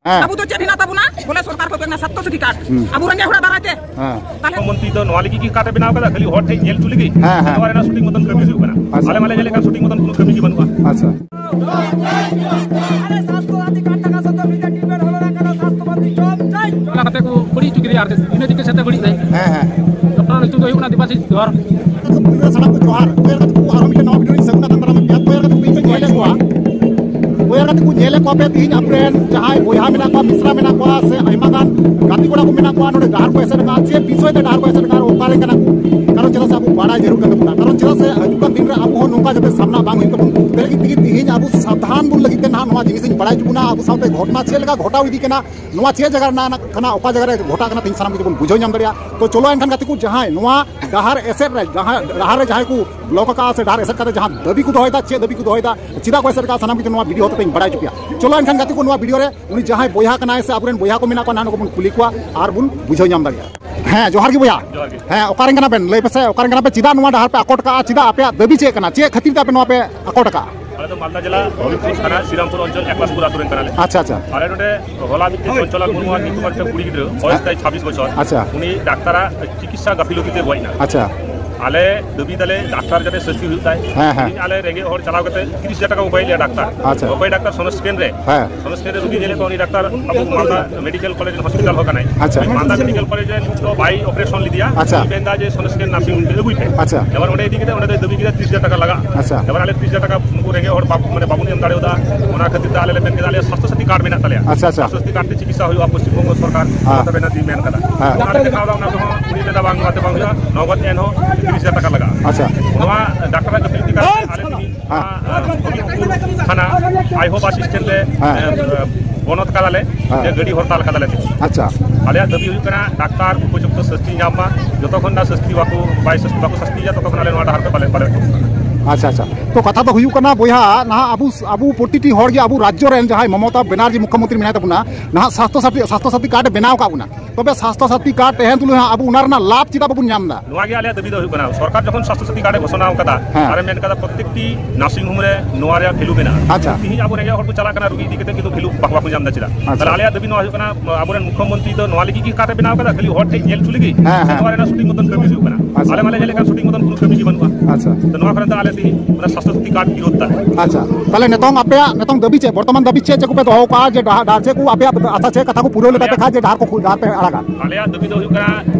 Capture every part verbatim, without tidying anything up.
ᱦᱮᱸ᱾ ᱟᱵᱚ ᱫᱚ ᱪᱮᱫ ᱦᱮᱱᱟᱜ ᱛᱟᱵᱚᱱᱟ? ᱵᱚᱞᱮ ᱥᱚᱨᱠᱟᱨ ᱠᱷᱚᱱ ᱵᱮᱱᱟ ᱥᱟᱛ ᱥᱚ ᱥᱤᱴᱤ ᱠᱟᱨᱰ᱾ ᱦᱩᱸ᱾ ᱟᱵᱚ ᱨᱮᱸᱜᱮᱡ ᱦᱚᱲᱟᱜ ᱫᱟᱨᱟᱭ ᱛᱮ᱾ ᱦᱮᱸ᱾ ᱛᱟᱦᱞᱮ ᱢᱚᱱᱛᱨᱤ ᱫᱚ ᱱᱚᱣᱟ ᱞᱟᱹᱜᱤᱫ ᱜᱮ ᱠᱟᱨᱰ ᱮ ᱵᱮᱱᱟᱣ ᱠᱟᱫᱟ, ᱠᱷᱟᱹᱞᱤ ᱦᱚᱲ ᱴᱷᱮᱱ ᱧᱮᱞ ᱦᱚᱪᱚ ᱞᱟᱹᱜᱤᱫ? ᱦᱮᱸ, ᱦᱮᱸ᱾ ᱱᱚᱣᱟ ᱨᱮᱱᱟᱜ ᱥᱚᱴᱷᱤᱠ ᱢᱚᱛᱚᱱ ᱠᱟᱹᱢᱤ ᱦᱩᱭᱩᱜ ᱠᱟᱱᱟ᱾ ᱟᱪᱪᱷᱟ᱾ ᱟᱞᱮ ᱢᱟᱞᱮ ᱧᱮᱞᱮᱫ ᱠᱟᱱ ᱥᱚᱴᱷᱤᱠ ᱢᱚᱛᱚᱱ ᱠᱳᱱᱳ ᱠᱟᱹᱢᱤ ᱜᱮ ᱵᱟᱹᱱᱩᱜᱼᱟ᱾ ᱟᱪᱪᱷᱟ᱾ ᱚᱱᱟ ᱠᱟᱛᱮ ᱠᱚ ᱵᱟᱹᱲᱤᱡ ᱦᱚᱪᱚ ᱠᱮᱫᱮᱭᱟ ᱟᱨ ᱤᱱᱟᱹ ᱪᱤᱠᱟᱹ ᱥᱟᱛᱮ ᱵᱟᱹᱲᱤᱡ ᱮᱱᱟᱭ᱾ ᱦᱮᱸ, ᱦᱮᱸ᱾ ᱰᱚᱠᱴᱚᱨ ᱧᱩᱛᱩᱢ ᱫᱚ ᱦᱩᱭᱩᱜ ᱠᱟᱱᱟ ᱫᱮᱵᱟᱥᱤᱥ ᱫᱷᱚᱨ᱾ ᱯᱩᱭᱞᱩ ᱥᱟᱱᱟᱢ ᱠᱚ ᱡᱚᱦᱟᱨ᱾ ᱵᱚᱭᱦᱟ ᱜᱟᱛᱮ ᱠᱚ ᱟᱨᱦᱚᱸ ᱢᱤᱫᱴᱮᱱ ᱱᱟᱣᱟ ᱵᱷᱤᱰᱤᱭᱳ ᱨᱤᱧ ᱥᱟᱹᱜᱩᱱ ᱟᱛᱟᱝ ᱫᱟᱨᱟᱢᱮᱫ ᱯᱮᱭᱟ᱾ ᱵᱚᱭᱦᱟ ᱜᱟᱛᱮ ᱠᱚ ᱧᱮᱞᱮᱫ ᱠᱚᱣᱟ, ᱵᱚᱭᱦᱟ ᱜᱟᱛᱮ ᱠᱚ ᱧᱮᱞᱮᱫ ᱠᱚᱣᱟ ᱯᱮ ᱛᱤᱦᱤᱧ ᱟᱯᱮᱨᱮᱱ ᱡᱟᱦᱟᱸᱭ ᱵᱚᱭᱦᱟ ᱢᱮᱱᱟᱜ ᱠᱚᱣᱟ, ᱢᱤᱥᱨᱟ ᱢᱮᱱᱟᱜ ᱠᱚᱣᱟ, ᱥᱮ ᱟᱭᱢᱟ ᱜᱟᱱ ᱜᱟᱛᱮ ᱠᱚᱲᱟ ᱠᱚ ᱢᱮᱱᱟᱜ ᱠᱚᱣᱟ, ᱱᱚᱰᱮ ᱰᱟᱦᱟᱨ ᱠᱚ ᱮᱥᱮᱫ ᱟᱠᱟᱫᱼᱟ᱾ ᱪᱮᱫ ᱵᱤᱥᱚᱭ ᱛᱮ ᱰᱟᱦᱟᱨ ᱠᱚ ᱮᱥᱮᱫ ᱟᱠᱟᱫᱼᱟ, ᱚᱠᱟ ᱨᱮᱱ ᱠᱟᱱᱟ ᱠᱚ? ᱠᱟᱨᱚᱱ ᱪᱮᱫᱟᱜ ᱥᱮ ᱟᱵᱚ ᱵᱟᱲᱟᱭ ᱡᱟᱹᱨᱩᱲ ᱠᱟᱱ ᱛᱟᱵᱚᱱᱟ᱾ ᱠᱟᱨᱚᱱ ᱪᱮᱫᱟᱜ ᱥᱮ ᱦᱤᱡᱩᱜ ᱠᱟᱱ ᱫᱤᱱ ᱨᱮ ᱟᱵᱚ ᱦᱚᱸ ᱱᱚᱝᱠᱟ ᱡᱟᱛᱮ ᱥᱟᱢᱱᱟ ᱵᱟᱝ ᱦᱩᱭᱩᱜ ᱛᱟᱵᱚᱱ, ᱛᱮ ᱞᱟᱹᱜᱤᱫ ᱛᱮᱜᱮ ᱛᱤᱦᱤᱧ ᱟᱵᱚ ᱥᱟᱵᱫᱷᱟᱱ ᱵᱚᱱ ᱞᱟᱹᱜᱤᱫ ᱛᱮ ᱱᱟᱦᱟᱜ ᱱᱚᱣᱟ ᱡᱤᱱᱤᱥ ᱤᱧ ᱵᱟᱲᱟᱭ ᱦᱚᱪᱚ ᱵᱚᱱᱟ᱾ ᱟᱵᱚ ᱥᱟᱶᱛᱮ ᱜᱷᱚᱴᱚᱱᱟ ᱪᱮᱫ ᱞᱮᱠᱟ ᱜᱷᱚᱴᱟᱣ ᱤᱫᱤ ᱠᱟᱱᱟ, ᱱᱚᱣᱟ ᱪᱮᱫ ᱡᱟᱭᱜᱟ ᱨᱮᱱᱟᱜ ᱠᱟᱱᱟ, ᱚᱠᱟ ᱡᱟᱭᱜᱟ ᱨᱮ ᱜᱷᱚᱴᱟᱜ ᱠᱟᱱᱟ, ᱛᱮᱦᱮᱧ ᱥᱟᱱᱟᱢ ᱠᱚ ᱵᱚᱱ ᱵᱩᱡᱷᱟᱹᱣ ᱧᱟᱢ ᱫᱟᱲᱮᱭᱟᱜᱼᱟ᱾ ᱛᱚ ᱪᱚᱞᱚ ᱮᱱᱠᱷᱟᱱ ᱜᱟᱛᱮ ᱠᱚ, ᱡᱟᱦᱟᱸᱭ ᱱᱚᱣᱟ ᱰᱟᱦᱟᱨ ᱮᱥᱮᱫ ᱨᱮ, ᱡᱟᱦᱟᱸ ᱰᱟᱦᱟᱨ ᱨᱮ ᱡᱟᱦᱟᱸᱭ ᱠᱚ ᱵᱞᱚᱠ ᱟᱠᱟᱫᱼᱟ ᱥᱮ ᱰᱟᱦᱟᱨ ᱮᱥᱮᱫ ᱠᱟᱛᱮ ᱡᱟᱦᱟᱸ ᱫᱟᱹᱵᱤ ᱠᱚ ᱫᱚᱦᱚᱭᱮᱫᱟ, ᱪᱮᱫ ᱫᱟᱹᱵᱤ ᱠᱚ ᱫᱚᱦᱚᱭᱮᱫᱟ, ᱪᱮᱫᱟᱜ ᱠᱚ ᱮᱥᱮᱫ ᱟᱠᱟᱫᱼᱟ, ᱥᱟᱱᱟᱢ ᱠᱤᱪᱷᱩ ᱱᱚᱣᱟ ᱵᱷᱤᱰᱤᱭᱳ ᱦᱚᱛᱮᱛᱮᱧ ᱵᱟᱲᱟᱭ ᱦᱚᱪᱚ ᱯᱮᱭᱟ᱾ ᱪᱚᱞᱚ ᱮᱱᱠᱷᱟᱱ ᱜᱟᱛᱮ ᱠᱚ, ᱱᱚᱣᱟ ᱵᱷᱤᱰᱤᱭᱳ ᱨᱮ ᱩᱱᱤ ᱡᱟᱦᱟᱸᱭ ᱵᱚᱭᱦᱟ ᱠᱟᱱᱟᱭ ᱥᱮ ᱟᱵᱚᱨᱮᱱ ᱵᱚᱭᱦᱟ ᱠᱚ ᱢᱮᱱᱟᱜ ᱠᱚᱣᱟ, ᱱᱟᱦᱟᱜ ᱱᱩᱠᱩ ᱵᱚᱱ ᱠᱩᱞᱤ ᱠᱚᱣᱟ ᱟᱨ ᱵᱚᱱ ᱵᱩᱡᱷᱟᱹᱣ ᱧᱟᱢ ᱫᱟᱲᱮᱭᱟᱜᱼᱟ᱾ ᱦᱮᱸ, ᱡᱚᱦᱟᱨ ᱜᱮ ᱵᱚᱭᱦᱟ᱾ ᱡᱚᱦᱟᱨ ᱜᱮ᱾ ᱦᱮᱸ, ᱚᱠᱟ ᱨᱮᱱ ᱠᱟᱱᱟ ᱵᱮᱱ? ᱞᱟᱹᱭ ᱯᱮᱥᱮ, ᱚᱠᱟ ᱨᱮᱱ ᱠᱟᱱᱟ ᱯᱮ? ᱪᱮᱫᱟᱜ ᱱᱚᱣᱟ ᱰᱟᱦᱟᱨ ᱯᱮ ᱟᱠᱚᱴ ᱠᱟᱜᱼᱟ? ᱪᱮᱫᱟᱜ ᱟᱯᱮᱭᱟᱜ ᱫᱟᱹᱵᱤ ᱪᱮᱫ ᱠᱟᱱᱟ? ᱪᱮᱫ ᱠᱷᱟᱹᱛᱤᱨ ᱛᱮ ᱟᱯᱮ ᱱᱚᱣᱟ ᱯᱮ ᱟᱠᱚᱴ ᱠᱟᱜᱼᱟ? ᱟᱞᱮ ᱫᱚ ᱢᱟᱞᱫᱟ ᱡᱮᱞᱟ ᱦᱚᱵᱤᱵᱯᱩᱨ ᱛᱷᱟᱱᱟ ᱥᱨᱤᱨᱟᱢᱯᱩᱨ ᱚᱧᱪᱚᱞ ᱮᱠᱞᱟᱥᱯᱩᱨ ᱟᱛᱳ ᱨᱮᱱ ᱠᱟᱱᱟᱞᱮ᱾ ᱟᱪᱪᱷᱟ, ᱟᱪᱪᱷᱟ᱾ ᱟᱞᱮ ᱱᱚᱰᱮ ᱦᱚᱞᱟ ᱢᱤᱫᱴᱮᱱ ᱪᱚᱧᱪᱚᱞᱟ ᱢᱩᱨᱢᱩᱣᱟᱜ ᱧᱩᱛᱩᱢ ᱟᱱ ᱢᱤᱫᱴᱮᱱ ᱠᱩᱲᱤ ᱜᱤᱫᱽᱨᱟᱹ, ᱵᱚᱭᱚᱥ ᱦᱮᱸ᱾ ᱛᱟᱭ ᱪᱷᱟᱵᱵᱤᱥ ᱵᱚᱪᱷᱚᱨ᱾ ᱟᱪᱪᱷᱟ᱾ ᱩᱱᱤ ᱰᱟᱠᱛᱟᱨᱟᱜ ᱪᱤᱠᱤᱛᱥᱟ ᱜᱟᱹᱯᱷᱤᱞᱚᱛᱤ ᱛᱮ ᱜᱚᱡ ᱮᱱᱟ᱾ ᱟᱪᱪᱷᱟ᱾ ᱟᱞᱮ ᱫᱟᱹᱵᱤ ᱫᱟᱞᱮ ᱰᱟᱠᱛᱟᱨ ᱡᱟᱛᱮ ᱥᱟᱹᱥᱛᱤ ᱦᱩᱭᱩᱜ ᱛᱟᱭ᱾ ᱦᱮᱸ, ᱦᱮᱸ᱾ ᱛᱮᱦᱮᱧ ᱟᱞᱮ ᱨᱮᱸᱜᱮᱡ ᱦᱚᱲ ᱪᱟᱞᱟᱣ ᱠᱟᱛᱮ ᱛᱤᱨᱤᱥ ᱦᱟᱡᱟᱨ ᱴᱟᱠᱟ ᱠᱚ ᱠᱚᱭ ᱞᱮᱭᱟ ᱰᱟᱠᱛᱟᱨ᱾ ᱟᱪᱪᱷᱟ᱾ ᱚᱠᱚᱭ ᱰᱟᱠᱛᱟᱨ ᱥᱚᱱᱚᱥ ᱠᱮᱱ ᱨᱮ᱾ ᱦᱮᱸ᱾ ᱥᱚᱱᱚᱥ ᱠᱮᱱ ᱨᱮ ᱨᱩᱜᱤ ᱧᱮᱞᱮᱫ ᱠᱚᱣᱟ ᱩᱱᱤ ᱰᱟᱠᱛᱟᱨ ᱟᱵᱚ ᱢᱟᱞᱫᱟ ᱢᱮᱰᱤᱠᱮᱞ ᱠᱚᱞᱮᱡᱽ ᱦᱚᱥᱯᱤᱴᱟᱞ ᱦᱚᱸ ᱠᱟᱱᱟᱭ᱾ ᱟᱪᱪᱷᱟ᱾ ᱢᱟᱞᱫᱟ ᱢᱮᱰᱤᱠᱮᱞ ᱠᱚᱞᱮᱡᱽ ᱨᱮ ᱱᱤᱛ ᱫᱚ ᱵᱟᱭ ᱚᱯᱟᱨᱮᱥᱚᱱ ᱞᱮᱫᱮᱭᱟ᱾ ᱟᱪᱪᱷᱟ᱾ ᱩᱱᱤ ᱢᱮᱱᱫᱟ ᱡᱮ ᱥᱚᱱᱚᱥ ᱠᱮᱱ ᱱᱟᱨᱥᱤᱝ ᱦᱳᱢ ᱛᱮ ᱟᱹᱜᱩᱭ ᱯᱮ᱾ ᱟᱪᱪᱷᱟ᱾ ᱮᱵᱟᱨ ᱚᱸᱰᱮ ᱤᱫᱤ ᱠᱟᱛᱮ ᱚᱸᱰᱮ ᱫᱚᱭ ᱫᱟᱹᱵᱤ ᱠᱮᱫᱟ ᱛᱤᱨᱤᱥ ᱦᱟᱡᱟᱨ ᱴᱟᱠᱟ ᱞᱟᱜᱟᱜᱼᱟ᱾ ᱟᱪᱪᱷᱟ᱾ ᱮᱵᱟᱨ ᱟᱞᱮ ᱛᱤᱨᱤᱥ ᱦᱟᱡᱟᱨ ᱴᱟᱠᱟ ᱩᱱᱠᱩ ᱨᱮᱸᱜᱮᱡ ᱦᱚᱲ ᱵᱟᱵ-, ᱢᱟᱱᱮ ᱵᱟᱵᱚᱱ ᱮᱢ ᱫᱟᱲᱮᱭᱟᱫᱟ, ᱚᱱᱟ ᱠᱷᱟᱹᱛᱤᱨ ᱛᱮ ᱟᱞᱮ ᱞᱮ ᱢᱮᱱ ᱠᱮᱫᱟ ᱟᱞᱮ ᱥᱟᱥᱛᱷᱚ ᱥᱟᱛᱷᱤ ᱠᱟᱨᱰ ᱢᱮᱱᱟᱜ ᱛᱟᱞᱮᱭᱟ᱾ ᱟᱪᱪᱷᱟ, ᱟᱪᱪᱷᱟ᱾ ᱥᱟᱥᱛᱷᱚ ᱥᱟᱛᱷᱤ ᱠᱟᱨᱰ ᱛᱮ ᱪᱤᱠᱤᱛᱥᱟ ᱦᱩᱭᱩᱜᱼᱟ ᱯᱚᱥᱪᱤᱢ ᱵᱚᱝᱜᱚ ᱥᱚᱨᱠᱟᱨ᱾ ᱦᱮᱸ᱾ ᱚᱱᱟ ᱛᱮ ᱫᱮᱠᱷᱟᱣ ᱫᱟ ᱚᱱᱟ ᱠᱚᱦᱚᱸ ᱩᱱᱤ ᱢᱮᱱᱫᱟ ᱵᱟᱝ, ᱱᱚᱣᱟ ᱛᱮ ᱵᱟᱝ ᱦᱩᱭᱩᱜᱼᱟ, ᱱᱚᱜᱚᱫ ᱮᱱᱦᱚᱸ ᱛᱤᱨᱤᱥ ᱦᱟᱡᱟᱨ ᱴᱟᱠᱟ ᱞᱟᱜᱟᱜᱼᱟ᱾ ᱟᱪᱪᱷᱟ᱾ ᱱᱚᱣᱟ ᱰᱟᱠᱛᱟᱨᱟᱜ ᱜᱟᱹᱯᱤᱞ ᱤᱫᱤ ᱠᱟᱛᱮ ᱟᱞᱮ ᱛᱮᱦᱮᱧ ᱦᱮᱸ᱾ ᱱᱚᱣᱟ, ᱟᱸ, ᱦᱚᱵᱤᱵᱯᱩᱨ ᱛᱷᱟᱱᱟ ᱟᱭᱦᱳ ᱵᱟᱥ ᱥᱴᱮᱱᱰ ᱨᱮ, ᱦᱮᱸ᱾ ᱮᱸ, ᱵᱚᱱᱚᱛ ᱠᱟᱫᱟᱞᱮ, ᱦᱮᱸ᱾ ᱡᱮ ᱜᱟᱹᱰᱤ ᱦᱚᱨᱛᱟᱞ ᱠᱟᱫᱟᱞᱮ ᱛᱮᱦᱮᱧ᱾ ᱟᱪᱪᱷᱟ᱾ ᱟᱞᱮᱭᱟᱜ ᱫᱟᱹᱵᱤ ᱦᱩᱭᱩᱜ ᱠᱟᱱᱟ ᱰᱟᱠᱛᱟᱨ ᱩᱯᱚᱡᱩᱠᱛᱚ ᱥᱟᱹᱥᱛᱤ ᱧᱟᱢ ᱢᱟ, ᱡᱚᱛᱚ ᱠᱷᱚᱱ ᱚᱱᱟ ᱥᱟᱹᱥᱛᱤ ᱵᱟᱠᱚ, ᱵᱟᱭ ᱥᱟᱹᱥᱛᱤ, ᱵᱟᱠᱚ ᱥᱟᱹᱥᱛᱤᱭᱟ ᱛᱚᱛᱚ ᱠᱷᱚᱱ ᱟᱞᱮ ᱱᱚᱣᱟ ᱰᱟᱦᱟᱨ ᱛᱮ ᱵᱟᱞᱮ, ᱵᱟᱞᱮ ᱩᱰᱩᱠᱚᱜᱼᱟ᱾ ᱟᱪᱪᱷᱟ, ᱟᱪᱪᱷᱟ᱾ ᱛᱚ, ᱠᱟᱛᱷᱟ ᱫᱚ ᱦᱩᱭᱩᱜ ᱠᱟᱱᱟ ᱵᱚᱭᱦᱟ, ᱱᱟᱦᱟᱜ ᱟᱵᱚ, ᱟᱵᱚ ᱯᱨᱚᱛᱤᱴᱤ ᱦᱚᱲ ᱜᱮ, ᱟᱵᱚ ᱨᱟᱡᱽᱡᱚ ᱨᱮᱱ ᱡᱟᱦᱟᱸᱭ ᱢᱚᱢᱚᱛᱟ ᱵᱮᱱᱟᱨᱡᱤ ᱢᱩᱠᱷᱭᱚᱢᱚᱱᱛᱨᱤ ᱢᱮᱱᱟᱭ ᱛᱟᱵᱚᱱᱟ, ᱱᱟᱦᱟᱜ ᱥᱟᱥᱛᱷᱚ ᱥᱟᱛᱷᱤ, ᱥᱟᱥᱛᱷᱚ ᱥᱟᱛᱷᱤ ᱠᱟᱨᱰ ᱮ ᱵᱮᱱᱟᱣ ᱟᱠᱟᱫ ᱵᱚᱱᱟ᱾ ᱛᱚᱵᱮ ᱥᱟᱥᱛᱷᱚ ᱥᱟᱛᱷᱤ ᱠᱟᱨᱰ ᱛᱟᱦᱮᱱ ᱛᱩᱞᱩᱡ ᱦᱚᱸ ᱟᱵᱚ ᱚᱱᱟ ᱨᱮᱱᱟᱜ ᱞᱟᱵᱷ ᱪᱮᱫᱟᱜ ᱵᱟᱵᱚᱱ ᱧᱟᱢ ᱮᱫᱟ? ᱱᱚᱣᱟ ᱜᱮ ᱟᱞᱮᱭᱟᱜ ᱫᱟᱹᱵᱤ ᱫᱚ ᱦᱩᱭᱩᱜ ᱠᱟᱱᱟ, ᱥᱚᱨᱠᱟᱨ ᱡᱚᱠᱷᱚᱱ ᱥᱟᱥᱛᱷᱚ ᱥᱟᱛᱷᱤ ᱠᱟᱨᱰ ᱮ ᱜᱷᱳᱥᱚᱱᱟ ᱟᱠᱟᱫᱟ, ᱦᱮᱸ᱾ ᱟᱨᱮ ᱢᱮᱱ ᱠᱟᱫᱟ ᱯᱨᱚᱛᱮᱠᱴᱤ ᱱᱟᱨᱥᱤᱝ ᱦᱳᱢ ᱨᱮ ᱱᱚᱣᱟ ᱨᱮᱭᱟᱜ ᱵᱷᱮᱞᱩ ᱢᱮᱱᱟᱜᱼᱟ᱾ ᱟᱪᱪᱷᱟ᱾ ᱛᱤᱦᱤᱧ ᱟᱵᱚ ᱨᱮᱸᱜᱮᱡ ᱦᱚᱲ ᱠᱚ ᱪᱟᱞᱟᱜ ᱠᱟᱱᱟ ᱨᱩᱜᱤ ᱤᱫᱤ ᱠᱟᱛᱮ, ᱠᱤᱱᱛᱩ ᱵᱷᱮᱞᱩ ᱵᱟᱠᱚ, ᱵᱟᱠᱚ ᱧᱟᱢ ᱮᱫᱟ᱾ ᱪᱮᱫᱟᱜ? ᱟᱪᱪᱷᱟ᱾ ᱛᱟᱦᱞᱮ ᱟᱞᱮᱭᱟᱜ ᱫᱟᱹᱵᱤ ᱱᱚᱣᱟ ᱦᱩᱭᱩᱜ ᱠᱟᱱᱟ, ᱟᱵᱚᱨᱮᱱ ᱢᱩᱠᱷᱭᱚᱢᱚᱱᱛᱨᱤ ᱫᱚ ᱱᱚᱣᱟ ᱞᱟᱹᱜᱤᱫ ᱜᱮ ᱠᱟᱨᱰ ᱮ ᱵᱮᱱᱟᱣ ᱠᱟᱫᱟ, ᱠᱷᱟᱹᱞᱤ ᱦᱚᱲ ᱴᱷᱮᱱ ᱧᱮᱞ ᱦᱚᱪᱚ ᱞᱟᱹᱜᱤᱫ? ᱦᱮᱸ, ᱦᱮᱸ᱾ ᱱᱚᱣᱟ ᱨᱮᱱᱟᱜ ᱥᱚᱴᱷᱤᱠ ᱢᱚᱛᱚᱱ ᱠᱟᱹᱢᱤ ᱦᱩᱭᱩᱜ ᱠᱟᱱᱟ? ᱟᱪᱪᱷᱟ᱾ ᱟᱞᱮ ᱢᱟ ᱞᱮ ᱧᱮᱞᱮᱫ ᱠᱟᱱ ᱥᱚᱴᱷᱤᱠ ᱢᱚᱛᱚᱱ ᱠᱳᱱᱳ ᱠᱟᱹᱢᱤ ᱜᱮ ᱵᱟᱹᱱᱩᱜᱼᱟ᱾ ᱟᱪᱪᱷᱟ᱾ ᱛᱚ ᱱᱚᱣᱟ ᱠᱟᱨᱚᱱ ᱛᱮ ᱟᱞᱮ ᱛᱮᱦᱤᱧ ᱚᱱᱟ ᱥᱟᱥᱛᱷᱚ ᱥᱟᱛᱷᱤ ᱠᱟᱨᱰ ᱵᱤᱨᱳᱫᱷ ᱫᱟᱞᱮ᱾ ᱟᱪᱪᱷᱟ, ᱛᱟᱦᱞᱮ ᱱᱤᱛᱚᱝ ᱟᱯᱮᱭᱟᱜ ᱱᱤᱛᱚᱝ ᱫᱟᱹᱵᱤ ᱪᱮᱫ? ᱵᱚᱨᱛᱚᱢᱟᱱ ᱫᱟᱹᱵᱤ ᱪᱮᱫ, ᱪᱮᱫ ᱠᱚᱯᱮ ᱫᱚᱦᱚ ᱠᱟᱜᱼᱟ ᱡᱮ ᱰᱟᱦᱟᱨ, ᱰᱟᱦᱟᱨ ᱪᱮᱫ ᱠᱚ ᱟᱯᱮᱭᱟᱜ ᱟᱥᱟ ᱪᱮᱫ, ᱠᱟᱛᱷᱟ ᱠᱚ ᱯᱩᱨᱟᱹᱣ ᱞᱮᱠᱟ ᱛᱮ ᱟᱞᱮᱭᱟᱜ ᱠᱷᱟᱡ ᱡᱮ ᱰᱟᱦᱟᱨ ᱠᱚ ᱠᱷᱩ-, ᱰᱟᱦᱟᱨ ᱯᱮ ᱟᱲᱟᱜᱟ? ᱟᱞᱮᱭᱟᱜ ᱫᱟᱹᱵᱤ ᱫᱚ ᱦᱩᱭᱩᱜ ᱠᱟᱱᱟ,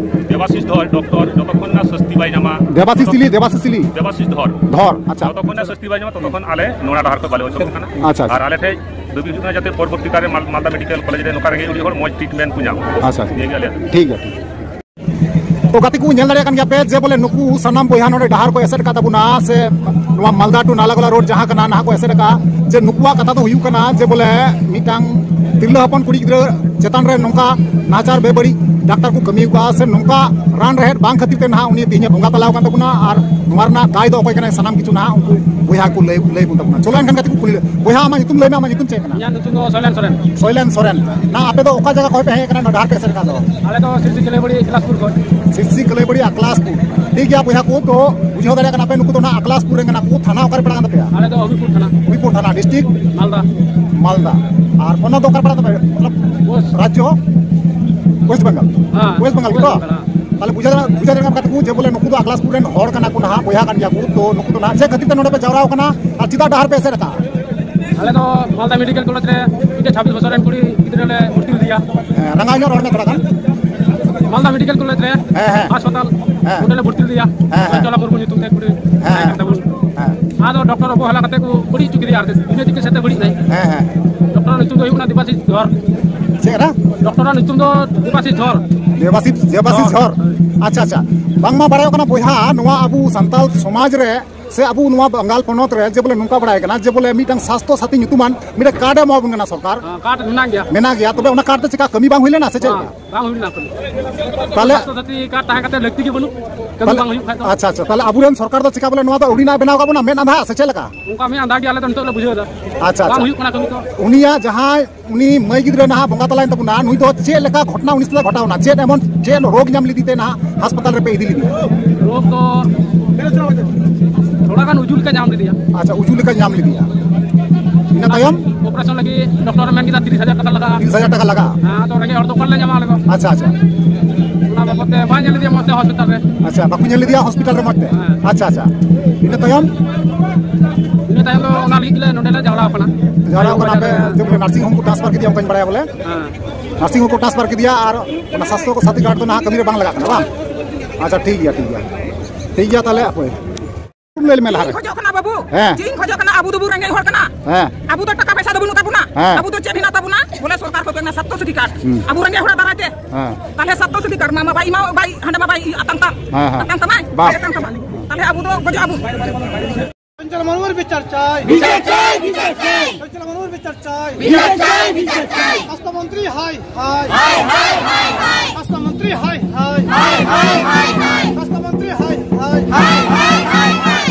ᱫᱮᱵᱟᱥᱤᱥ ᱫᱷᱚᱨ ᱰᱚᱠᱴᱚᱨ ᱡᱚᱛᱚᱠᱷᱚᱱ ᱱᱟ ᱥᱟᱹᱥᱛᱤ ᱵᱟᱭ ᱧᱟᱢᱟ, ᱫᱮᱵᱟᱥᱤᱥ ᱪᱤᱞᱤ? ᱫᱮᱵᱟᱥᱤᱥ ᱪᱤᱞᱤ? ᱫᱮᱵᱟᱥᱤᱥ ᱫᱷᱚᱨ᱾ ᱫᱷᱚᱨ, ᱟᱪᱪᱷᱟ᱾ ᱡᱚᱛᱚᱠᱷᱚᱱ ᱱᱟ ᱥᱟᱹᱥᱛᱤ ᱵᱟᱭ ᱧᱟᱢᱟ, ᱛᱚᱛᱚᱠᱷᱚᱱ ᱟᱞᱮ ᱱᱚᱣᱟ ᱰᱟᱦᱟᱨ ᱠᱷᱚᱱ ᱵᱟᱞᱮ ᱚᱪᱚᱜ ᱠᱟᱱᱟ᱾ ᱟᱪᱪᱷᱟ, ᱟᱪᱪᱷᱟ᱾ ᱟᱨ ᱟᱞᱮ ᱴᱷᱮᱡ ᱫᱟᱹᱵᱤ ᱦᱩᱭᱩᱜ ᱠᱟᱱᱟ ᱡᱟᱛᱮ ᱯᱚᱨᱚᱵᱚᱨᱛᱤ ᱠᱟᱞ ᱨᱮ ᱢᱟᱞ-, ᱢᱟᱞᱫᱟ ᱢᱮᱰᱤᱠᱮᱞ ᱠᱚᱞᱮᱡᱽ ᱨᱮ ᱱᱚᱝᱠᱟ ᱨᱮᱸᱜᱮᱡ ᱚᱨᱮᱡ ᱦᱚᱲ ᱢᱚᱡᱽ ᱴᱨᱤᱴᱢᱮᱱᱴ ᱠᱚ ᱧᱟᱢ᱾ ᱟᱪᱪᱷᱟ, ᱟᱪᱪᱷᱟ᱾ ᱱᱤᱭᱟᱹ ᱜᱮ ᱟᱞᱮᱭᱟᱜ ᱫᱟᱹᱵᱤ᱾ ᱴᱷᱤᱠ ᱜᱮᱭᱟ, ᱴᱷᱤᱠ ᱜᱮᱭᱟ᱾ ᱛᱚ ᱜᱟᱛᱮ ᱠᱚ, ᱧᱮᱞ ᱫᱟᱲᱮᱭᱟᱜ ᱠᱟᱱ ᱜᱮᱭᱟ ᱯᱮ ᱡᱮ ᱵᱚᱞᱮ ᱱᱩᱠᱩ ᱥᱟᱱᱟᱢ ᱵᱚᱭᱦᱟ ᱱᱚᱰᱮ ᱰᱟᱦᱟᱨ ᱠᱚ ᱮᱥᱮᱫ ᱟᱠᱟᱫ ᱛᱟᱵᱚᱱᱟ, ᱥᱮ ᱱᱚᱣᱟ ᱢᱟᱞᱫᱟ to ᱱᱟᱞᱟᱜᱚᱞᱟ ᱨᱳᱰ ᱡᱟᱦᱟᱸ ᱠᱟᱱᱟ, ᱱᱟᱦᱟᱜ ᱠᱚ ᱮᱥᱮᱫ ᱟᱠᱟᱫᱼᱟ, ᱡᱮ ᱱᱩᱠᱩᱣᱟᱜ ᱠᱟᱛᱷᱟ ᱫᱚ ᱦᱩᱭᱩᱜ ᱠᱟᱱᱟ ᱡᱮ ᱵᱚᱞᱮ ᱢᱤᱫᱴᱟᱝ ᱛᱤᱨᱞᱟᱹ ᱦᱚᱯᱚᱱ ᱠᱩᱲᱤ ᱜᱤᱫᱽᱨᱟᱹ ᱪᱮᱛᱟᱱ ᱨᱮ ᱱᱚᱝᱠᱟ ᱱᱟᱦᱟᱪᱟᱨ ᱵᱮᱵᱟᱹᱲᱤᱡ ᱰᱟᱠᱛᱟᱨ ᱠᱚ ᱠᱟᱹᱢᱤ ᱟᱠᱟᱫᱼᱟ, ᱥᱮ ᱱᱚᱝᱠᱟ ᱨᱟᱱ ᱨᱮᱦᱮᱫ ᱵᱟᱝ ᱠᱷᱟᱹᱛᱤᱨ ᱛᱮ ᱱᱟᱦᱟᱜ ᱩᱱᱤ ᱛᱮᱦᱮᱧ ᱮ ᱵᱚᱸᱜᱟ ᱛᱟᱞᱟ ᱟᱠᱟᱱ ᱛᱟᱵᱚᱱᱟ, ᱟᱨ ᱱᱚᱣᱟ ᱨᱮᱱᱟᱜ ᱫᱟᱭ ᱫᱚ ᱚᱠᱚᱭ ᱠᱟᱱᱟᱭ, ᱥᱟᱱᱟᱢ ᱠᱤᱪᱷᱩ ᱱᱟᱦᱟᱜ ᱩᱱᱠᱩ ᱵᱚᱭᱦᱟ ᱠᱚ ᱞᱟᱹᱭ, ᱞᱟᱹᱭ ᱵᱚᱱ ᱛᱟᱵᱚᱱᱟ᱾ ᱪᱚᱞᱚ ᱮᱱᱠᱷᱟᱱ ᱜᱟᱛᱮ ᱠᱚ ᱠᱩᱞᱤ ᱞᱮ᱾ ᱵᱚᱭᱦᱟ, ᱟᱢᱟᱜ ᱧᱩᱛᱩᱢ ᱞᱟᱹᱭ ᱢᱮ, ᱟᱢᱟᱜ ᱧᱩᱛᱩᱢ ᱪᱮᱫ ᱠᱟᱱᱟ? ᱤᱧᱟᱹᱜ ᱧᱩᱛᱩᱢ ᱫᱚ ᱥᱚᱭᱞᱮᱱ ᱥᱚᱨᱮᱱ᱾ ᱥᱚᱭᱞᱮᱱ ᱥᱚᱨᱮᱱ᱾ ᱱᱟ, ᱟᱯᱮ ᱫᱚ ᱚᱠᱟ ᱡᱟᱭᱜᱟ ᱠᱷᱚᱱ ᱯᱮ ᱦᱮᱡ ᱟᱠᱟᱱᱟ ᱱᱚᱣᱟ ᱰᱟᱦᱟᱨ ᱯᱮ ᱮᱥᱮᱫ ᱟᱠᱟᱫ ᱫᱚ? ᱟᱞᱮ ᱫᱚ ᱥᱤᱨᱥᱤ ᱠᱟᱹᱞᱟᱹᱭᱵᱟᱹᱲᱤ ᱟᱠᱞᱟᱥᱯᱩᱨ ᱠᱷᱚᱱ᱾ ᱥᱤᱨᱥᱤ ᱠᱟᱹᱞᱟᱹᱭᱵᱟᱹᱲᱤ ᱟᱠᱞᱟᱥᱯᱩᱨ᱾ ᱴᱷᱤᱠ ᱜᱮᱭᱟ ᱵᱚᱭᱦᱟ ᱠᱚ, ᱛᱚ ᱵᱩᱡᱷᱟᱹᱣ ᱫᱟᱲᱮᱭᱟᱜ ᱠᱟᱱᱟ ᱯᱮ, ᱱᱩᱠᱩ ᱫᱚ ᱱᱟᱦᱟᱜ ᱟᱠᱞᱟᱥᱯᱩᱨ ᱨᱮᱱ ᱠᱟᱱᱟ ᱠᱚ᱾ ᱛᱷᱟᱱᱟ ᱚᱠᱟᱨᱮ ᱯᱟᱲᱟᱜ ᱠᱟᱱ ᱛᱟᱯᱮᱭᱟ? ᱟᱞᱮ ᱫᱚ ᱦᱚᱵᱤᱵᱽᱯᱩᱨ ᱛᱷᱟᱱᱟ᱾ ᱦᱚᱵᱤᱵᱽᱯᱩᱨ ᱛᱷᱟᱱᱟ, ᱰᱤᱥᱴᱨᱤᱠᱴ? ᱢᱟᱞᱫᱟ᱾ ᱢᱟᱞᱫᱟ᱾ ᱟᱨ ᱯᱚᱱᱚᱛ ᱫᱚ ᱚᱠᱟᱨᱮ ᱯᱟᱲᱟᱜ ᱛᱟᱯᱮᱭᱟ? ᱢᱚᱛᱞᱚᱵ, ᱳᱭᱮᱥᱴ᱾ ᱨᱟᱡᱽᱡᱚ? ᱦᱮᱸ᱾ ᱳᱭᱮᱥᱴ ᱵᱮᱝᱜᱚᱞ? ᱳᱭᱮᱥᱴ ᱵᱮᱝᱜᱚᱞ ᱜᱮ ᱛᱚ? ᱦᱮᱸ᱾ ᱛᱟᱦᱞᱮ ᱵᱩᱡᱷᱟᱹᱣ ᱫᱟᱲᱮᱭᱟᱜ, ᱵᱩᱡᱷᱟᱹᱣ ᱫᱟᱲᱮᱭᱟᱜ ᱠᱟᱱ ᱠᱟᱛᱷᱟ ᱠᱚ ᱡᱮ ᱵᱚᱞᱮ ᱱᱩᱠᱩ ᱫᱚ ᱟᱠᱞᱟᱥᱯᱩᱨ ᱨᱮᱱ ᱦᱚᱲ ᱠᱟᱱᱟ ᱠᱚ ᱱᱟᱦᱟᱜ, ᱵᱚᱭᱦᱟ ᱠᱟᱱ ᱜᱮᱭᱟ ᱠᱚ, ᱛᱚ ᱱᱩᱠᱩ ᱫᱚ ᱱᱟᱦᱟᱜ ᱪᱮᱫ ᱠᱷᱟᱹᱛᱤᱨ ᱛᱮ ᱱᱚᱰᱮ ᱯᱮ ᱡᱟᱣᱨᱟ ᱟᱠᱟᱱᱟ ᱟᱨ ᱪᱮᱫᱟᱜ ᱰᱟᱦᱟᱨ ᱯᱮ ᱮᱥᱮᱫ ᱟᱠᱟᱫᱼᱟ? ᱟᱞᱮ ᱫᱚ ᱢᱟᱞᱫᱟ ᱢᱮᱰᱤᱠᱮᱞ ᱠᱚᱞᱮᱡᱽ ᱨᱮ ᱢᱤᱫᱴᱮᱡ ᱪᱷᱟᱵᱵᱤᱥ ᱵᱚᱪᱷᱚᱨ ᱨᱮᱱ ᱠᱩᱲᱤ ᱜᱤᱫᱽᱨᱟᱹ ᱞᱮ ᱵᱷᱚᱨᱛᱤ ᱞᱮᱫᱮᱭᱟ᱾ ᱦᱮᱸ, ᱨᱟᱸᱜᱟᱣ ᱧᱚᱜ ᱨᱚᱲ ᱢᱮ ᱛᱷᱚᱲᱟ ᱜᱟᱱ᱾ ᱢᱟᱞᱫᱟ ᱢᱮᱰᱤᱠᱮᱞ ᱠᱚᱞᱮᱡᱽ ᱨᱮ ᱦᱮᱸ, ᱦᱮᱸ᱾ ᱦᱟᱥᱯᱟᱛᱟᱞ, ᱦᱮᱸ᱾ ᱚᱸᱰᱮ ᱞᱮ ᱵᱷᱚᱨᱛᱤ ᱞᱮᱫᱮᱭᱟ᱾ ᱦᱮᱸ, ᱦᱮᱸ᱾ ᱪᱚᱞᱟ ᱢᱩᱨᱢᱩ ᱧᱩᱛᱩᱢ ᱛᱮ ᱠᱩᱲᱤ ᱦᱮᱸ, ᱛᱟᱦᱮᱸ ᱦᱮᱸ᱾ ᱠᱟᱱ ᱛᱟᱵᱚᱱ᱾ ᱦᱮᱸ᱾ ᱟᱫᱚ ᱰᱚᱠᱴᱚᱨ ᱚᱵᱚᱦᱮᱞᱟ ᱠᱟᱛᱮ ᱠᱚ ᱵᱟᱹᱲᱤᱡ ᱦᱚᱪᱚ ᱠᱮᱫᱮᱭᱟ ᱟᱨ ᱪᱮᱫ, ᱵᱤᱱᱟᱹ ᱪᱤᱠᱤᱛᱥᱟ ᱛᱮ ᱵᱟᱹᱲᱤᱡ ᱮᱱᱟᱭ᱾ ᱦᱮᱸ, ᱦᱮᱸ᱾ ᱰᱚᱠᱴᱚᱨ ᱧᱩᱛᱩᱢ ᱫᱚ ᱦᱩᱭᱩᱜ ᱠᱟᱱᱟ ᱫᱮᱵᱟᱥᱤᱥ ᱫᱷᱚᱨ᱾ ᱪᱮᱫ ᱠᱟᱱᱟ? ᱰᱚᱠᱴᱚᱨᱟᱜ ᱧᱩᱛᱩᱢ ᱫᱚ ᱫᱮᱵᱟᱥᱤᱥ ᱫᱷᱚᱨ᱾ ᱫᱮᱵᱟᱥᱤᱥ, ᱫᱮᱵᱟᱥᱤᱥ ᱫᱷᱚᱨ᱾ ᱫᱷᱚᱨ᱾ ᱟᱪᱪᱷᱟ, ᱟᱪᱪᱷᱟ᱾ ᱵᱟᱝᱢᱟ ᱵᱟᱲᱟᱭᱚᱜ ᱠᱟᱱᱟ ᱵᱚᱭᱦᱟ, ᱱᱚᱣᱟ ᱟᱵᱚ ᱥᱟᱱᱛᱟᱲ ᱥᱚᱢᱟᱡᱽ ᱨᱮ ᱥᱮ ᱟᱵᱚ ᱱᱚᱣᱟ ᱵᱟᱝᱜᱟᱞ ᱯᱚᱱᱚᱛ ᱨᱮ ᱡᱮ ᱵᱚᱞᱮ ᱱᱚᱝᱠᱟ ᱵᱟᱲᱟᱭ ᱠᱟᱱᱟ ᱡᱮ ᱵᱚᱞᱮ ᱢᱤᱫᱴᱟᱝ ᱥᱟᱥᱛᱷᱚ ᱥᱟᱛᱷᱤ ᱧᱩᱛᱩᱢᱟᱱ ᱢᱤᱫᱴᱟᱝ ᱠᱟᱨᱰ ᱮ ᱮᱢᱟ ᱵᱚᱱ ᱠᱟᱱᱟ ᱥᱚᱨᱠᱟᱨ᱾ ᱦᱮᱸ, ᱠᱟᱨᱰ ᱢᱮᱱᱟᱜ ᱜᱮᱭᱟ᱾ ᱢᱮᱱᱟᱜ ᱜᱮᱭᱟ, ᱛᱚᱵᱮ ᱚᱱᱟ ᱠᱟᱨᱰ ᱛᱮ ᱪᱮᱠᱟ ᱠᱟᱹᱢᱤ ᱵᱟᱝ ᱦᱩᱭ ᱞᱮᱱᱟ ᱥᱮ ᱪᱮᱫ? ᱵᱟᱝ, ᱵᱟᱝ ᱦᱩᱭ ᱞᱮᱱᱟ ᱠᱟᱹᱢᱤ᱾ ᱛᱟᱦᱞᱮ ᱥᱟᱥᱛᱷᱚ ᱥᱟᱛᱷᱤ ᱠᱟᱨᱰ ᱛᱟᱦᱮᱸ ᱠᱟᱛᱮ ᱞᱟᱹᱠᱛᱤ ᱜᱮ ᱵᱟᱹᱱᱩᱜ, ᱠᱟᱹᱢᱤ ᱛᱟᱦᱞᱮ ᱵᱟᱝ ᱦᱩᱭᱩᱜ ᱠᱷᱟᱡ ᱫᱚ᱾ ᱟᱪᱪᱷᱟ, ᱟᱪᱪᱷᱟ, ᱛᱟᱦᱞᱮ ᱟᱵᱚᱨᱮᱱ ᱥᱚᱨᱠᱟᱨ ᱫᱚ ᱪᱮᱠᱟ ᱵᱚᱞᱮ ᱱᱚᱣᱟ ᱫᱚ ᱟᱹᱣᱲᱤ ᱱᱟᱜ ᱵᱮᱱᱟᱣ ᱠᱟᱜ ᱵᱚᱱᱟ, ᱢᱮᱫ ᱟᱸᱫᱷᱟ ᱥᱮ ᱪᱮᱫ ᱞᱮᱠᱟ? ᱚᱱᱠᱟ ᱢᱮᱫ ᱟᱸᱫᱷᱟ ᱜᱮ ᱟᱞᱮ ᱫᱚ ᱱᱤᱛᱚᱜ ᱞᱮ ᱵᱩᱡᱷᱟᱹᱣ ᱮᱫᱟ᱾ ᱟᱪᱪᱷᱟ, ᱵᱟᱝ ᱟᱪᱪᱷᱟ᱾ ᱦᱩᱭᱩᱜ ᱠᱟᱱᱟ ᱠᱟᱹᱢᱤ ᱠᱚ᱾ ᱩᱱᱤᱭᱟᱜ ᱡᱟᱦᱟᱸᱭ ᱩᱱᱤ ᱢᱟᱹᱭ ᱜᱤᱫᱽᱨᱟᱹ ᱱᱟᱦᱟᱜ ᱵᱚᱸᱜᱟ ᱛᱟᱞᱟᱭᱮᱱ ᱛᱟᱵᱚᱱᱟ, ᱱᱩᱭ ᱫᱚ ᱪᱮᱫ ᱞᱮᱠᱟ ᱜᱷᱚᱴᱱᱟ ᱩᱱᱤ ᱥᱟᱞᱟᱜ ᱜᱷᱚᱴᱟᱣ ᱮᱱᱟ? ᱪᱮᱫ ᱮᱢᱚᱱ, ᱪᱮᱫ ᱨᱳᱜᱽ ᱧᱟᱢ ᱞᱮᱫᱮ ᱛᱮ ᱱᱟᱦᱟᱜ ᱦᱟᱥᱯᱟᱛᱟᱞ ᱨᱮᱯᱮ ᱤᱫᱤ ᱞᱮᱫᱮᱭᱟ? ᱨᱳᱜᱽ ᱫᱚ ᱛᱷᱚᱲᱟ ᱜᱟᱱ ᱩᱡᱩ ᱞᱮᱠᱟ ᱧᱟᱢ ᱞᱮᱫᱮᱭᱟ᱾ ᱟᱪᱪᱷᱟ, ᱩᱡᱩ ᱞᱮᱠᱟ ᱧᱟᱢ ᱞᱮᱫᱮᱭᱟ᱾ ᱤᱱᱟᱹ ᱛᱟᱭᱚᱢ? ᱚᱯᱟᱨᱮᱥᱚᱱ ᱞᱟᱹᱜᱤᱫ ᱰᱚᱠᱴᱚᱨ ᱮ ᱢᱮᱱ ᱠᱮᱫᱟ ᱛᱤᱨᱤᱥ ᱦᱟᱡᱟᱨ ᱴᱟᱠᱟ ᱞᱟᱜᱟᱜᱼᱟ᱾ ᱛᱤᱨᱤᱥ ᱦᱟᱡᱟᱨ ᱴᱟᱠᱟ ᱞᱟᱜᱟᱜᱼᱟ᱾ ᱦᱮᱸ, ᱟᱫᱚ ᱨᱮᱸᱜᱮᱡ ᱦᱚᱲ ᱫᱚ ᱚᱠᱟ ᱨᱮᱞᱮ ᱧᱟᱢᱟ ᱟᱞᱮ ᱫᱚ? ᱟᱪᱪᱷᱟ, ᱟᱪᱪᱷᱟ᱾ ᱚᱱᱟ ᱵᱟᱵᱚᱫ ᱛᱮ ᱵᱟᱭ ᱧᱮᱞ ᱞᱮᱫᱮᱭᱟ ᱢᱚᱡᱽ ᱛᱮ ᱦᱚᱥᱯᱤᱴᱟᱞ ᱨᱮ᱾ ᱟᱪᱪᱷᱟ, ᱵᱟᱠᱚ ᱧᱮᱞ ᱞᱮᱫᱮᱭᱟ ᱦᱚᱥᱯᱤᱴᱟᱞ ᱨᱮ ᱢᱚᱡᱽ ᱛᱮ? ᱦᱮᱸ᱾ ᱟᱪᱪᱷᱟ, ᱟᱪᱪᱷᱟ᱾ ᱤᱱᱟᱹ ᱛᱟᱭᱚᱢ? ᱤᱱᱟᱹ ᱛᱟᱭᱚᱢ ᱫᱚ ᱚᱱᱟ ᱞᱟᱹᱜᱤᱫ ᱜᱮᱞᱮ ᱱᱚᱸᱰᱮ ᱞᱮ ᱡᱷᱟᱜᱽᱲᱟᱣ ᱠᱟᱱᱟ᱾ ᱡᱷᱟᱜᱽᱲᱟᱣ ᱠᱟᱱᱟ ᱯᱮ, ᱡᱮ ᱵᱚᱞᱮ ᱱᱟᱨᱥᱤᱝ ᱦᱳᱢ ᱠᱚ ᱴᱨᱟᱱᱥᱯᱷᱟᱨ ᱠᱮᱫᱮᱭᱟ, ᱚᱱᱠᱟᱧ ᱵᱟᱲᱟᱭᱟ ᱵᱚᱞᱮ᱾ ᱦᱮᱸ᱾ ᱱᱟᱨᱥᱤᱝ ᱦᱳᱢ ᱠᱚ ᱴᱨᱟᱱᱥᱯᱷᱟᱨ ᱠᱮᱫᱮᱭᱟ ᱟᱨ ᱚᱱᱟ ᱥᱟᱥᱛᱷᱚ ᱥᱟᱛᱷᱤ ᱠᱟᱨᱰ ᱫᱚ ᱱᱟᱦᱟᱜ ᱠᱟᱹᱢᱤ ᱨᱮ ᱵᱟᱝ ᱞᱟᱜᱟᱜ ᱠᱟᱱᱟ, ᱵᱟᱝ? ᱟᱪᱪᱷᱟ, ᱴᱷᱤᱠ ᱜᱮᱭᱟ, ᱴᱷᱤᱠ ᱜᱮᱭᱟ᱾ ᱴᱷᱤᱠ ᱜᱮᱭᱟ, ᱛᱟᱦᱞᱮ ᱟᱯᱮ ᱞᱟᱹᱭ ᱢᱮ ᱞᱟᱦᱟ ᱨᱮ᱾ ᱤᱧ ᱠᱷᱚᱡᱚᱜ ᱠᱟᱱᱟ ᱵᱟᱹᱵᱩ᱾ ᱦᱮᱸ᱾ ᱪᱮᱫ ᱤᱧ ᱠᱷᱚᱡᱚᱜ ᱠᱟᱱᱟ? ᱟᱵᱚ ᱫᱚᱵᱚ ᱨᱮᱸᱜᱮᱡ ᱦᱚᱲ ᱠᱟᱱᱟ᱾ ᱦᱮᱸ᱾ ᱟᱵᱚ ᱫᱚ ᱴᱟᱠᱟ ᱯᱚᱭᱥᱟ ᱫᱚ ᱵᱟᱹᱱᱩᱜ ᱛᱟᱵᱚᱱᱟ᱾ ᱦᱮᱸ᱾ ᱟᱵᱚ ᱫᱚ ᱪᱮᱫ ᱦᱮᱱᱟᱜ ᱛᱟᱵᱚᱱᱟ? ᱵᱚᱞᱮ ᱥᱚᱨᱠᱟᱨ ᱠᱷᱚᱡ ᱠᱟᱱᱟ ᱥᱟᱥᱛᱷᱚ ᱥᱟᱛᱷᱤ ᱠᱟᱨᱰ᱾ ᱦᱩᱸ᱾ ᱟᱵᱚ ᱨᱮᱸᱜᱮᱡ ᱦᱚᱲ ᱫᱟᱨᱟᱭ ᱛᱮ᱾ ᱦᱮᱸ᱾ ᱛᱟᱦᱞᱮ ᱥᱟᱥᱛᱷᱚ ᱥᱟᱛᱷᱤ ᱠᱟᱨᱰ ᱢᱟ, ᱢᱟ ᱵᱟᱭ ᱮᱢᱟ, ᱵᱟᱭ, ᱦᱟᱸᱰᱮ ᱢᱟ ᱵᱟᱭ ᱟᱛᱟᱝ ᱛᱟᱢ᱾ ᱦᱮᱸ, ᱦᱮᱸ᱾ ᱟᱛᱟᱝ ᱛᱟᱢᱟᱭ? ᱵᱟᱝ᱾ ᱵᱟᱭ ᱟᱛᱟᱝ ᱛᱟᱢᱟ᱾ ᱛᱟᱦᱞᱮ ᱟᱵᱚ ᱫᱚ ᱜᱚᱡᱚᱜ ᱟᱵᱚ᱾ চঞ্চল মনুর বিচার চাই। বিচার চাই, বিচার চাই। চঞ্চল মনুর বিচার চাই। বিচার চাই, বিচার চাই। স্বাস্থ্যমন্ত্রী হাই হাই। হাই, হাই, হাই, হাই। স্বাস্থ্যমন্ত্রী হাই হাই। হাই, হাই, হাই, হাই। স্বাস্থ্যমন্ত্রী হাই হাই। হাই, হাই, হাই, হাই।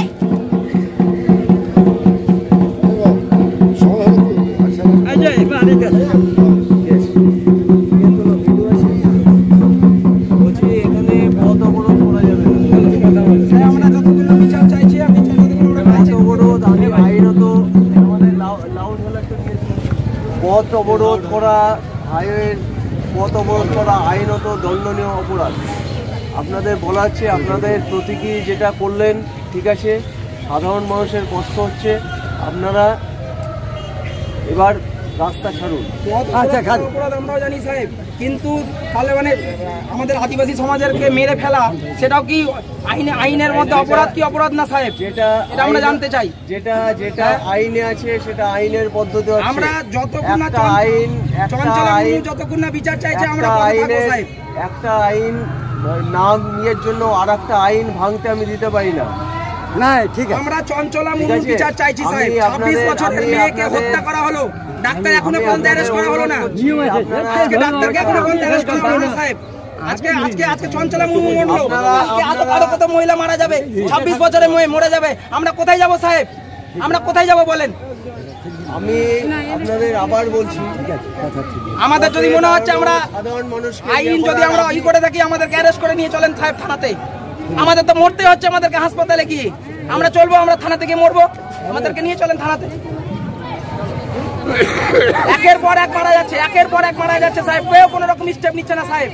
এই যে, এবার আরেকটা। বলছি, এখানে পথ অবরোধ করা যাবে না। হ্যাঁ, আমরা যতদিন বিচার চাইছি, আমি যতদিন আমরা পথ অবরোধ, আমি আইনত, আমাদের লাউ-, লাউড হলে একটু দিয়ে দিন। পথ অবরোধ করা, হাইওয়ে পথ অবরোধ করা আইনত দণ্ডনীয় অপরাধ। আপনাদের বলা হচ্ছে, আপনাদের প্রতীকী যেটা করলেন, ঠিক আছে, সাধারণ মানুষের কষ্ট হচ্ছে, আপনারা এবার রাস্তা ছাড়ুন। পথ আচ্ছা, অবরোধ করা ছাড়ুন। অপরাধ আমরাও জানি সাহেব, কিন্তু তাহলে মানে আমাদের আদিবাসী সমাজেরকে মেরে ফেলা, সেটাও কি আইনে, আইনের মধ্যে অপরাধ কি অপরাধ না সাহেব? যেটা এটা আমরা আইন, জানতে চাই। যেটা, যেটা হ্যাঁ। আইনে আছে, সেটা আইনের পদ্ধতি আছে। আমরা যতক্ষণ না একটা চঞ্চল, আইন, একটা চঞ্চল আইন, যতক্ষণ না বিচার চাইছে, আমরা একটা পথে থাকবো আইনের, সাহেব। একটা আইন নাম ইয়ের জন্য আর একটা আইন ভাঙতে আমি দিতে পারি না। না, ঠিক আছে। আমরা চঞ্চলা মুর্মুর বিচার চাইছি সাহেব। ছাব্বিশ বছরের মেয়েকে হত্যা করা হলো, ডাক্তার এখনো পর্যন্ত অ্যারেস্ট করা হলো না। আজকে ডাক্তারকে এখনো পর্যন্ত অ্যারেস্ট করা হলো না সাহেব। আজকে আজকে আজকে চঞ্চলা মুর্মু মরলো। আজকে আরো আরো কত মহিলা মারা যাবে, ছাব্বিশ বছরের মেয়ে মরে যাবে। আমরা কোথায় যাব সাহেব? আমরা কোথায় যাব বলেন? আমি আপনাদের আবার বলছি, আমাদের যদি মনে হচ্ছে আমরা সাধারণ মানুষকে আইন যদি আমরা ই করে থাকি, আমাদেরকে অ্যারেস্ট করে নিয়ে চলেন সাহেব থানাতে। আমাদের তো মরতে হচ্ছে, আমাদেরকে হাসপাতালে গিয়ে আমরা চলবো, আমরা থানা থেকে মরবো, আমাদেরকে নিয়ে চলেন থানাতে। একের পর এক মারা যাচ্ছে, একের পর এক মারা যাচ্ছে সাহেব, কেউ কোনো রকম স্টেপ নিচ্ছে না সাহেব,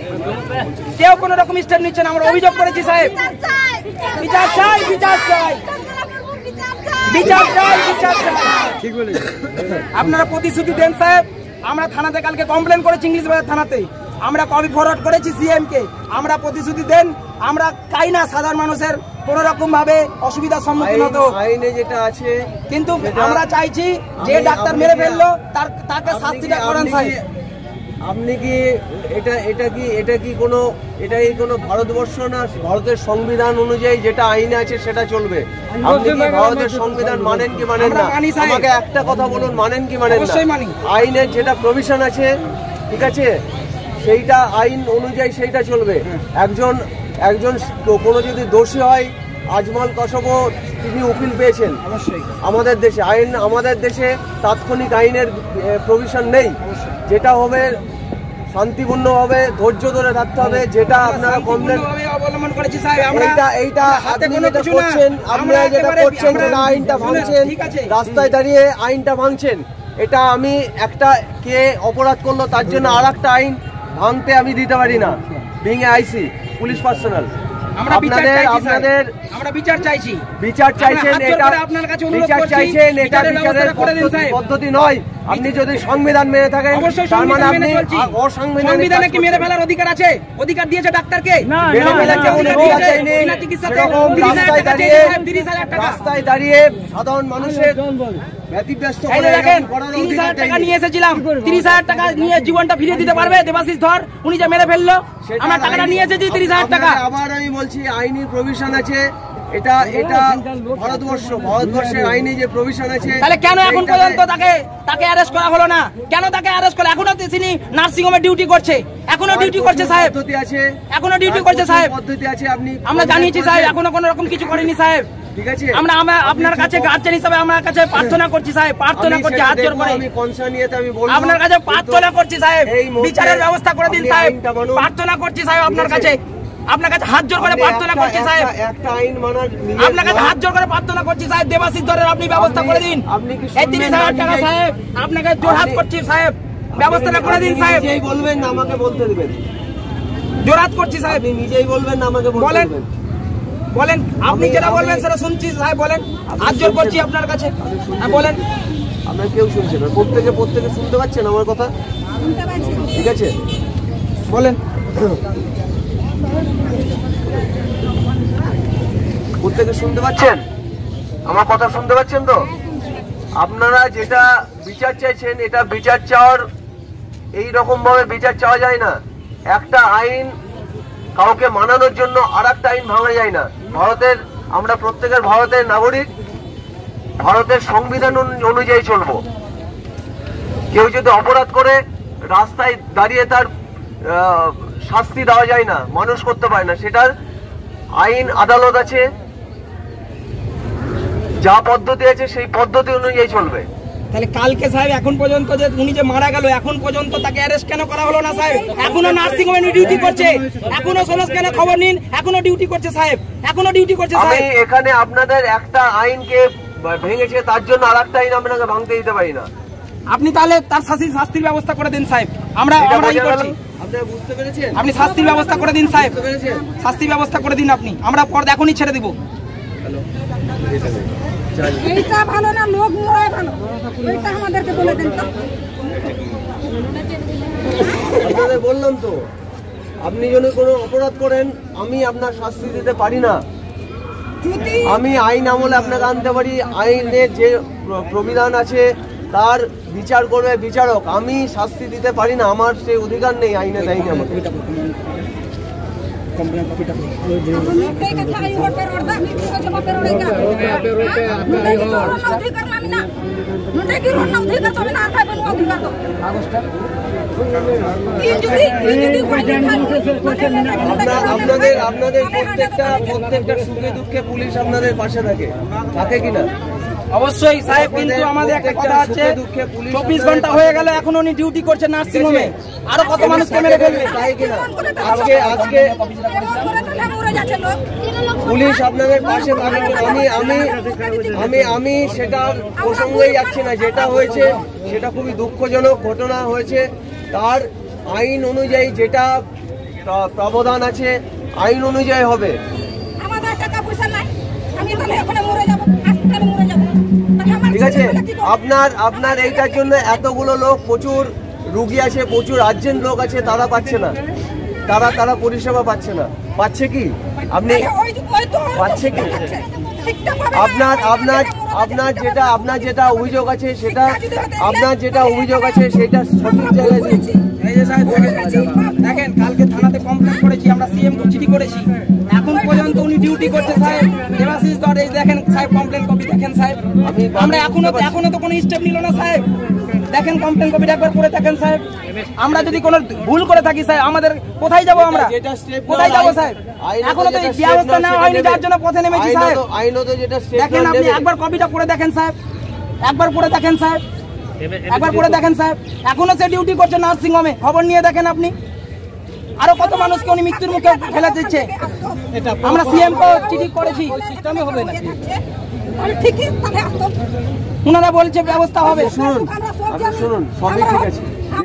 কেউ কোনো রকম স্টেপ নিচ্ছে না। আমরা অভিযোগ করেছি সাহেব, বিচার চাই, বিচার চাই, বিচার চাই, বিচার চাই। আপনারা প্রতিশ্রুতি দেন সাহেব। আমরা থানাতে কালকে কমপ্লেন করেছি ইংলিশ বাজার থানাতে, আমরা কপি ফরওয়ার্ড করেছি সিএম কে। আমরা প্রতিশ্রুতি দেন, আমরা চাই না সাধারণ মানুষের কোনো রকম ভাবে অসুবিধার সম্মুখীন হতে হোক। আইনে যেটা আছে কিন্তু সেটা আমরা চাইছি যে আমি- ডাক্তার আপনি মেরে কি- ফেললো তার তাকে আপনি শাস্তিটা কি- করান আপনি সাহেব। কি- আপনি কি এটা এটা কি এটা কি কোনো এটা কি কোনো ভারতবর্ষ না? ভারতের সংবিধান অনুযায়ী যেটা আইন আছে সেটা চলবে। আপনি কি ভারতের সংবিধান মানেন কি মানেন আমরা না? মানি সাহেব। আমাকে একটা কথা বলুন, মানেন কি মানেন না? অবশ্যই মানি। আইনের যেটা প্রভিশন আছে, ঠিক আছে, সেইটা আইন অনুযায়ী সেইটা চলবে। একজন একজন কোনো যদি দোষী হয়, আজমল কসবও তিনি উকিল পেয়েছেন। অবশ্যই। আমাদের দেশে আইন, আমাদের দেশে তাৎক্ষণিক আইনের প্রভিশন নেই। যেটা হবে শান্তিপূর্ণভাবে ধৈর্য ধরে থাকতে হবে। যেটা আপনারা কমপ্লেন শান্তিপূর্ণভাবে অবলম্বন করেছি সাহেব। আমরা এইটা এইটা আমরা হাতে আপনি কোনো যেটা কিছু না। করছেন, আপনি আমরা যেটা একেবারে করছেন, আমরা যেটা আইনটা শুনুন, ভাঙছেন, ঠিক আছে। রাস্তায় দাঁড়িয়ে আইনটা ভাঙছেন। এটা আমি একটা কে অপরাধ করলো তার জন্য আর একটা আইন ভাঙতে আমি দিতে পারি না। বিং আইসি পুলিশ পার্সোনাল আমরা বিচার আপনাদের চাইছি, স্যার। আপনাদের আমরা বিচার চাইছি। বিচার আমরা চাইছেন, হাত জোড় এটা করে আপনার কাছে অনুরোধ বিচার করছি, চাইছেন, এটা বিচারের বিচারের ব্যবস্থাটা করে দিন, পদ্ধতি, সাহেব। পদ্ধতি নয়। আপনি যদি সংবিধান মেনে থাকেন, অবশ্যই তার মানে সংবিধান মেনে আপনি চলছি। অ-, অসংবিধানিক সংবিধানে কি কাজ মেরে করছেন। ফেলার অধিকার আছে? অধিকার দিয়েছে ডাক্তারকে? না, মেরে না, ফেলার না, কোনো অধিকার অধিকার আছে। দেয়নি। বিনা চিকিৎসাতে সেরকম তিরিশ হাজার রাস্তায় টাকা দাঁড়িয়ে, দিয়েছে, সাহেব, তিরিশ হাজার টাকা। রাস্তায় দাঁড়িয়ে সাধারণ মানুষের ব্যতিব্যস্ত এই করে যে দেখেন, এরকম করার তিরিশ অধিকার হাজার টাকা দেয়নি। নিয়ে এসেছিলাম, কি করবে? তিরিশ হাজার টাকা নিয়ে জীবনটা ফিরিয়ে দিতে পারবে দেবাশিস ধর? উনি যে মেরে ফেললো, সেটা আমার টাকাটা আইনি নিয়ে এসেছি, তিরিশ হাজার টাকা। আপনাকে আবার আমি বলছি, আইনি প্রভিশন আছে, এটা এটা ভারতবর্ষ, ভারতবর্ষের আইনে যে প্রভিশন আছে, তাহলে কেন এখন পর্যন্ত তাকে তাকে অ্যারেস্ট করা হলো না? কেন তাকে অ্যারেস্ট করা? এখনো তো তিনি নার্সিং হোমে ডিউটি করছে, এখনো ডিউটি করছে সাহেব। পদ্ধতি আছে, এখনো ডিউটি করছে সাহেব। পদ্ধতি আছে। আপনি আমরা জানিয়েছি সাহেব, এখনো কোনো রকম কিছু করেনি সাহেব। ঠিক আছে। আমরা আমরা আপনার কাছে গার্জেন হিসাবে আপনার কাছে প্রার্থনা করছি সাহেব, প্রার্থনা করছি হাত জোর করে। আমি কনসার্ন ইয়েতে আমি বলবো। আপনার কাছে প্রার্থনা করছি সাহেব, বিচারের ব্যবস্থা করে দিন সাহেব। প্রার্থনা করছি সাহেব আপনার কাছে, আপনার কাছে হাত জোর করে প্রার্থনা করছি সাহেব। একটা আইন মানার আপনার কাছে হাত জোর করে প্রার্থনা করছি সাহেব, দেবাশিস ধরের আপনি ব্যবস্থা করে দিন। আপনি কি এই তিরিশ হাজার টাকা সাহেব, আপনাকে জোর হাত করছি সাহেব, ব্যবস্থাটা করে দিন সাহেব। নিজেই বলবেন না আমাকে বলতে দেবেন। জোর হাত করছি সাহেব। আপনি নিজেই বলবেন না আমাকে বলতে বলেন। দেবেন। বলেন, আপনি যেটা বলবেন সেটা শুনছি সাহেব, বলেন। হাত জোর করছি আপনার কাছে। হ্যাঁ, বলেন। আপনারা কেউ শুনছেন না, প্রত্যেকে প্রত্যেকে শুনতে পাচ্ছেন আমার কথা? ঠিক আছে, বলেন। প্রত্যেকে শুনতে পাচ্ছেন? আমার কথা শুনতে পাচ্ছেন তো? আপনারা যেটা বিচার চাইছেন, এটা বিচার চাওয়ার, এই রকম ভাবে বিচার চাওয়া যায় না। একটা আইন কাউকে মানানোর জন্য আর একটা আইন ভাঙা যায় না। ভারতের, আমরা প্রত্যেকের ভারতের নাগরিক, ভারতের সংবিধান অনু- অনুযায়ী চলবো। কেউ যদি অপরাধ করে, রাস্তায় দাঁড়িয়ে তার আহ, শাস্তি দেওয়া যায় না, মানুষ করতে পারে না। সেটার আইন আদালত আছে, যা পদ্ধতি আছে সেই পদ্ধতি অনুযায়ী চলবে। তাহলে কালকে সাহেব, এখন পর্যন্ত যে উনি যে মারা গেল, এখন পর্যন্ত তাকে অ্যারেস্ট কেন করা হলো না সাহেব? এখনো নার্সিং হোমে ডিউটি করছে, এখনো সমস্ত কেন খবর নিন, এখনো ডিউটি করছে সাহেব, এখনো ডিউটি করছে আমি সাহেব। এখানে আপনাদের একটা আইনকে ভেঙেছে, তার জন্য আর একটা আইন আপনাকে ভাঙতে দিতে পারি না। আপনি তাহলে তার শাস্তি, শাস্তির ব্যবস্থা করে দিন সাহেব। আমরা এটা আমরা বোঝা গেল? করছি। আপনারা বুঝতে পেরেছেন? আপনি শাস্তির ব্যবস্থা করে দিন সাহেব। বুঝতে পেরেছেন? শাস্তির ব্যবস্থা করে দিন আপনি। আমরা পর্দা এখনই ছেড়ে দিব। হ্যালো। এইটা ভালো না, লোক মরাই ভালো। এইটা আমাদেরকে বলে দেন তো। আপনাদের বললাম তো, আপনি যদি কোনো অপরাধ করেন, আমি আপনার শাস্তি দিতে পারি না। আমি আইন আমলে আপনাকে আনতে পারি, আইনে যে প্র- প্রবিধান আছে তার বিচার করবে বিচারক। আমি শাস্তি দিতে পারি না, আমার সেই অধিকার নেই আইনে দেয়নি আমাকে। ᱟᱫᱚ ᱢᱤᱫᱴᱮᱡ ᱠᱟᱛᱷᱟ ᱟᱭᱳ ᱦᱚᱲ ᱯᱮ ᱨᱚᱲ ᱮᱫᱟ, ᱢᱤᱫᱴᱮᱡ ᱠᱚ ᱡᱚᱢᱟ ᱯᱮ ᱨᱚᱲᱮᱫ ᱠᱟᱱ᱾ ᱱᱚᱰᱮ ᱜᱮ ᱨᱚᱲ ᱨᱮᱱᱟᱜ ᱚᱫᱷᱤᱠᱟᱨ ᱢᱟ ᱢᱮᱱᱟᱜ, ᱱᱚᱰᱮ ᱜᱮ ᱨᱚᱲ ᱨᱮᱱᱟᱜ ᱚᱫᱷᱤᱠᱟᱨ ᱫᱚ ᱢᱮᱱᱟᱜ, ᱟᱨ ᱵᱟᱹᱱᱩᱜᱼᱟ ᱚᱫᱷᱤᱠᱟᱨ ᱫᱚ। ᱤᱧ ᱡᱩᱫᱤ, ᱤᱧ ᱡᱩᱫি ᱵᱟᱹᱧ ᱞᱟᱹᱭ ᱠᱷᱟᱱ, ᱱᱚᱰᱮ ᱜᱮ ᱨᱚᱲ ᱨᱮᱱᱟᱜ ᱚᱫᱷᱤᱠᱟর ᱫᱚ ᱢᱮᱱᱟᱜ। আপনাদের প্রত্যেকটা প্রত্যেকটা সুখে দুঃখে পুলিশ আপনাদের পাশে থাকে, থাকে কি না? অবশ্যই সাহেব, কিন্তু আমাদের একটা কথা আছে, চব্বিশ ঘন্টা হয়ে গেল, এখনো উনি ডিউটি করছেন নার্সিং হোমে। আরো কত মানুষকে মেরে ফেলবে? তাই কিনা? আজকে আজকে পুলিশ আপনাদের পাশে থাকবে। আমি আমি আমি আমি সেটার প্রসঙ্গেই যাচ্ছি না। যেটা হয়েছে সেটা খুবই দুঃখজনক ঘটনা হয়েছে। তার আইন অনুযায়ী যেটা প্রা- প্রাবধান আছে, আইন অনুযায়ী হবে। আমাদের টাকা পয়সা নাই, আমি তাহলে এখানে মরে যাবো, হাসপাতালে মরে যাবো। তাহলে আমার ঠিক আছে। ছেলেগুলো কি করবে? আপনার আপনার এইটার জন্য এতগুলো লোক, প্রচুর রুগী আছে, প্রচুর আর্জেন্ট লোক আছে, তারা পাচ্ছে না, তারা তারা পরিষেবা পাচ্ছে না। পাচ্ছে কি? আপনি পাচ্ছে কি? আপনার আপনার আপনার যেটা আপনার যেটা অভিযোগ আছে সেটা আপনার যেটা অভিযোগ আছে সেটা সঠিক জায়গায় দিন। এই যে সাহেব, দেখেন, দেখেন, কালকে থানাতে কমপ্লেন করেছি আমরা, সিএম কে চিঠি করেছি, এখন পর্যন্ত উনি ডিউটি করছে সাহেব। দেবাশিস ধর, এই দেখেন সাহেব, কমপ্লেন কপি দেখেন সাহেব। আমরা এখনো এখনো তো কোনো স্টেপ নিল না সাহেব। দেখেন কমপ্লেন কপিটা একবার পড়ে দেখেন সাহেব। আমরা যদি কোনো ভুল করে থাকি সাহেব, আমাদের কোথায় যাব আমরা? কোথায় যাব সাহেব? এখনো তো এই ব্যবস্থা নেওয়া হয়নি, যার জন্য পথে নেমেছি সাহেব। আইনত যেটা স্টেপ দেখেন আপনি একবার কপিটা পড়ে দেখেন সাহেব, একবার পড়ে দেখেন সাহেব, একবার পড়ে দেখেন সাহেব। এখনো সে ডিউটি করছে নার্সিং হোমে, খবর নিয়ে দেখেন আপনি। আরো কত মানুষকে উনি মৃত্যুর মুখে ফেলে দিচ্ছে। আমরা সিএম কে চিঠি করেছি। সিস্টেমে হবে না। তাহলে ঠিকই, তাহলে আসতো। ওনারা বলছে ব্যবস্থা হবে। শুনুন, আমরা সব আপনি জানি। শুনুন, সবই আমরা ঠিক আছে।